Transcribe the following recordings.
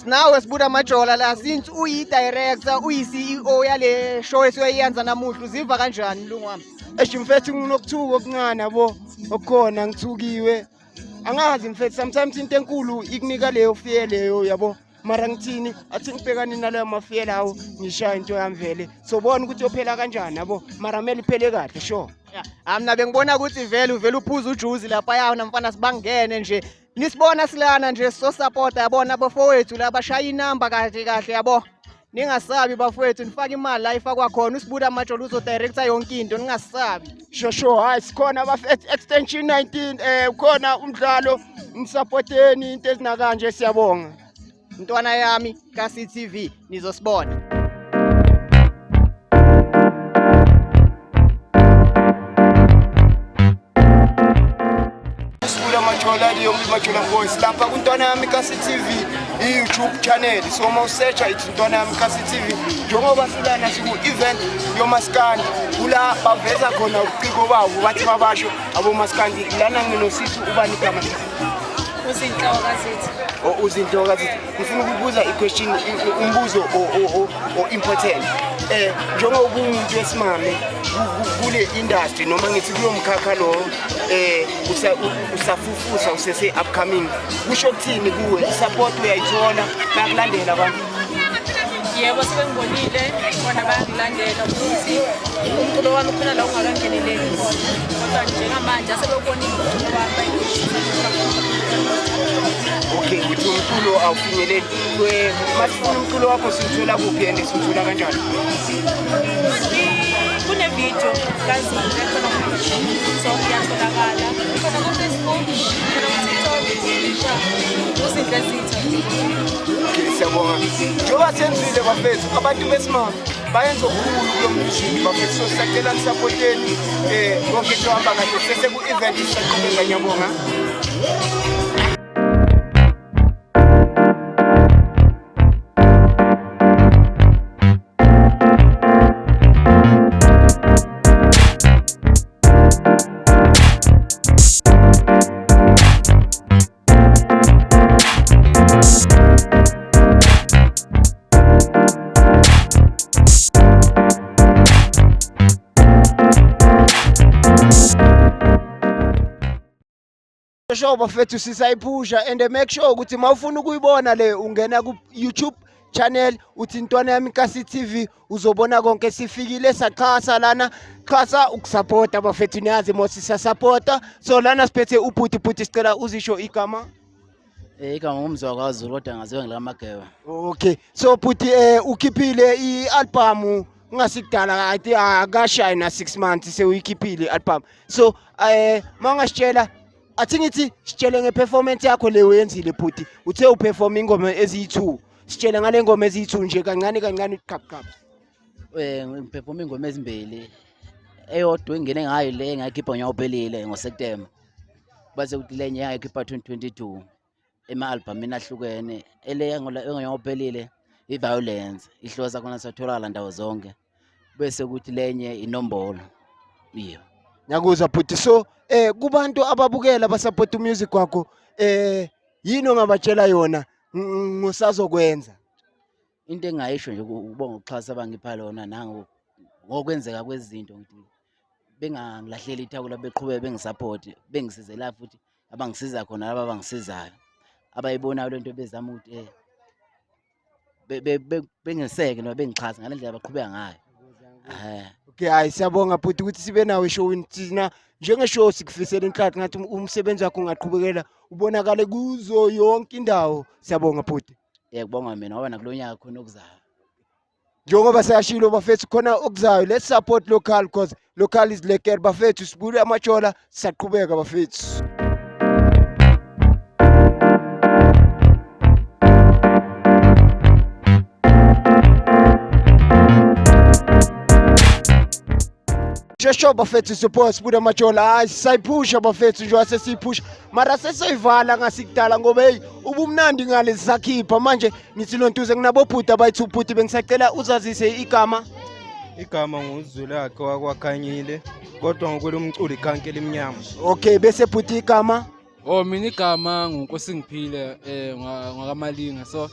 Sinawe sibuda majola la since uyi-director, uyi-CEO yale show esiyoyenza namuhla, uziva kanjani mlungu wami? Eish mfethu, nginokuthuka okuncane yabo, okukhona ngithukiwe. Angazi mfethu, sometimes into enkulu ikunika leyo fear leyo yabo. Mara ngithini, athi ngibhekane naleyo ma-fear lawo, ngishaya into yami vele. Sobona ukuthi yophela kanjani yabo, mara kumele iphele kahle, sure. Yeah. Mina bengibona ukuthi vele uvele uphuza ujuzi lapha yawo namfana, sibangene nje. Nisibona silana nje so support yabona bafowethu laba shaya inamba kahle kahle yabo. Ningasabi bafowethu, nifake imali la ifakwa khona, usibuda amajolo uzo-director yonke into, ningasabi. Sure, hayi sikhona bafethu, extension 19, ukhona umdlalo, nisupporteni into ezinakanje, siyabonga. Ntwana yami ka CTV nizosibona. Sibuda Majola, leyo Majola Voice lapha kuNtwana Yami Kasi TV, i-YouTube channel. So uma usearcha ithi Ntwana Yami Kasi TV, njengoba silana siku-event yomaskandi, kula baveza khona ubuciko babo, bathi babasho abomaskandi. Lana nginosithi, ubani igama? Uzinhle wakazithi. O Uzinhle wakazithi, ngifuna ukubuza i-question, umbuzo o-important. Njengoba umuntu wesimame kule industry, noma ngithi kulo mkhakha lo, usafufusa, usese upcoming, kusho kuthini kuwe? I-support uyayithola, bayakulandela abantu? Yebo, sebengibonile khona, bayangilandela ukuthi umculo wami khona la ungakangeneleli khona, kodwa njengamanje asebewubonile umculo wami, bayigudisa. Okay, uthi umculo awufinyeleli. Masifuna umculo wakho siwuthola kuphi and siwuthola kanjani? Kune-video kaZinhle khona ku-YouTube, so iyatholakala khona ku-Facebook, khona ku-TikTok, uZinhle Zitha. Okay, siyabonga. Njengoba senzile bafethu, abantu besimame bayenza okukhulu kulo music bafethu, so siyacela nisupporteni, konke kuhamba kahle. Sese ku-event, sisaqhubeka, ngiyabonga. Sure bafethu, sisayiphusha and make sure ukuthi mawufuna ukuyibona le, ungena ku YouTube channel, uthi Ntwana Yami Kasi TV, uzobona konke. Sifikile saxhasa lana, xhasa ukusupporta bafethu, niyazi mos siyasupporta. So lana siphethe ubhuti. Bhuti, sicela uzisho igama. Igama ngumzwa kwaZulu, kodwa ngaziwa ngelikaMageba. Okay, so bhuti, ukhiphile i-album ungasikudala, I think akashayi na 6 months sewuyikhiphile i-album. So mangasitshela, athi ngithi sitshele nge-performance yakho le uyenzile bhuti. Uthe uperform ingoma eziyi-2, sitshele ngale ngoma eziyi-2 nje kancane kancane, qap qap. Ngiperform ingoma ezimbili. Eyodwa engene ngayo le engayikhipha ngonyaka ophelile ngoSeptember. Base kuthi lenye engayikhipha 2022 ema-albhamini ahlukene. Ele engonyaka ophelile i-violence, ihlosa khona satholakala ndawo zonke. Bese kuthi lenye inombolo. Iyo. Ngiyakuzwa bhuti. So kubantu ababukela, abasupport umusic wakho, yini ongabatshela yona ngosazokwenza? Into engingayisho nje ukubonga ukuxhasa abangipha lona, nango ngokwenzeka kwezinto, ngithi bengangilahleli ithawula, beqhubeke bengisupport, bengisize la futhi abangisiza khona, laba abangisizayo abayibonayo lento, bezama ukuthi bengiseke noma bengixhase ngale ndlela abaqhubeka ngayo. Okay, hayi siyabonga bhuti ukuthi sibe nawe eshowini. Thina njengeshow sikufisela inhlanhla, ngathi umsebenzi wakho ungaqhubekela ubonakale kuzo yonke indawo. Siyabonga bhuti. Kubonga mina, ngoba nakulo nyaka khona okuzayo. Njengoba seyashilo bafethu, khona okuzayo. Let's support local because local is lekker bafethu. Sibule amatshola, siyaqhubeka bafethu. Shesho bafethu, support sibuda majola. Hayi sisayiphusha bafethu, njengoba sesiyiphusha mara sesiyoyivala ngasikudala, ngoba hey, ubumnandi ngale sisakhipha manje. Ngithi lontuze nginabobhuti abayi-two. Bhuti, bengisacela uzazise igama. Igama nguZulakhe wakwaKhanyile, kodwa ngokwelomculo ikhanke elimnyama. Okay, bese bhuti igama? Oh, mina igama nguNkosingiphile ngwakamalinga. So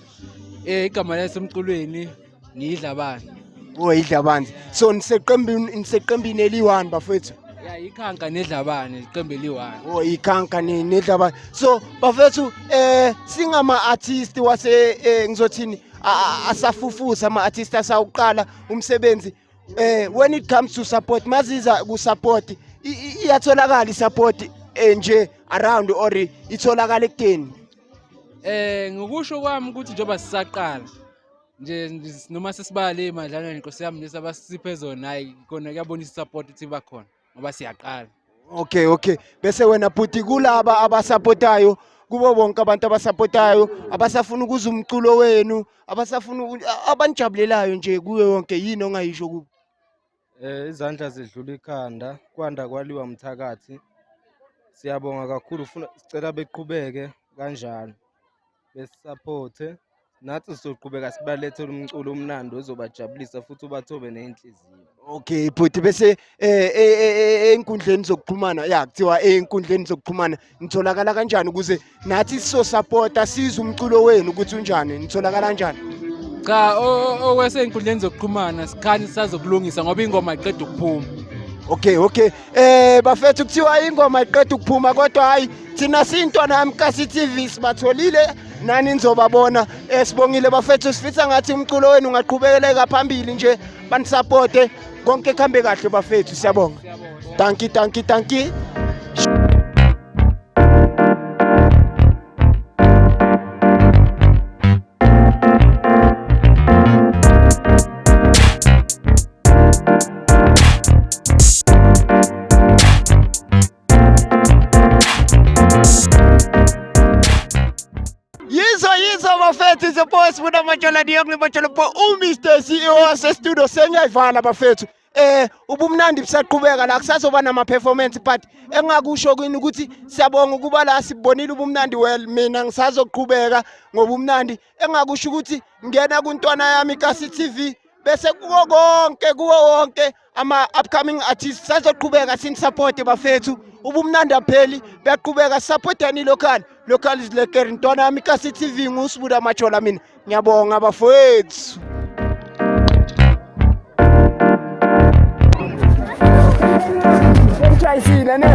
Igama lasemculweni ngiyidlabani. Oh, idlabanzi. So niseqembini eliyi-one bafethu. Ya, ikhanka nedlabane, iqembu eliyi-one. Oh, ikhanka nedlabane. So bafethu singama artist wase ngizothini asafufusa, ama artist asawuqala umsebenzi. When it comes to support, maziza ku support iyatholakala i-support nje around or itholakala ekudeni? Ngokusho kwami ukuthi njengoba sisaqala nje noma sesibale imadlana inkosi yami lesi abasiphe zona, hayi kona kuyabonisa i-support ukuthi bakhona ngoba siyaqala. Okay. Bese wena bhuti, kulaba abasapotayo, kubo bonke abantu abasapotayo, abasafuna ukuza umculo wenu, abasafuna abanijabulelayo nje kuyo yonke, yini ongayisho kubo? Izandla zidlula ikhanda, kwanda kwaliwa mthakathi. Siyabonga kakhulu, funa sicela beqhubeke kanjalo. Besupporte nathi sizoqhubeka sibalethele umculo omnandi ozobajabulisa futhi ubathobe ney'nhliziyo. Okay bhuti, bese ey'nkundleni zokuxhumana, ya kuthiwa ey'nkundleni zokuxhumana nitholakala kanjani ukuze nathi sizosapota sizwe umculo wenu ukuthi unjani, nitholakala kanjani? Cha, okwesey'nkundleni zokuxhumana sikhani sisazokulungisa ngoba ingoma iqeda ukuphuma. Okay. Bafethu, kuthiwa ingoma iqeda ukuphuma, kodwa hayi thina siyintwana yami Kasi TV sibatholile, nani nizobabona. Sibongile bafethu, sifisa ngathi umculo wenu ungaqhubeleka phambili nje, banisapote konke kuhambe kahle bafethu, siyabonga. Dankie, dankie, dankie. Yizo yizo bafethu, it's your boy Sbuda Majola, the Young Majola bo uMr CEO wase studio, sengiyayivala bafethu. Ubumnandi busaqhubeka la, kusazoba nama performance, but engakusho kini ukuthi siyabonga ukuba la, sibonile ubumnandi. Well, mina ngisazoqhubeka ngobumnandi. Engakusho ukuthi ngena kuntwana yami Kasi TV, bese kuwo konke, kuwo wonke ama upcoming artists sazoqhubeka sinisupport bafethu. Ubumnandi apheli, buyaqhubeka, supportani local, local is lekker. Ntwana yami Kasi TV, nguSibuda Majola, mina ngiyabonga bafethu. Ngijayisile ne.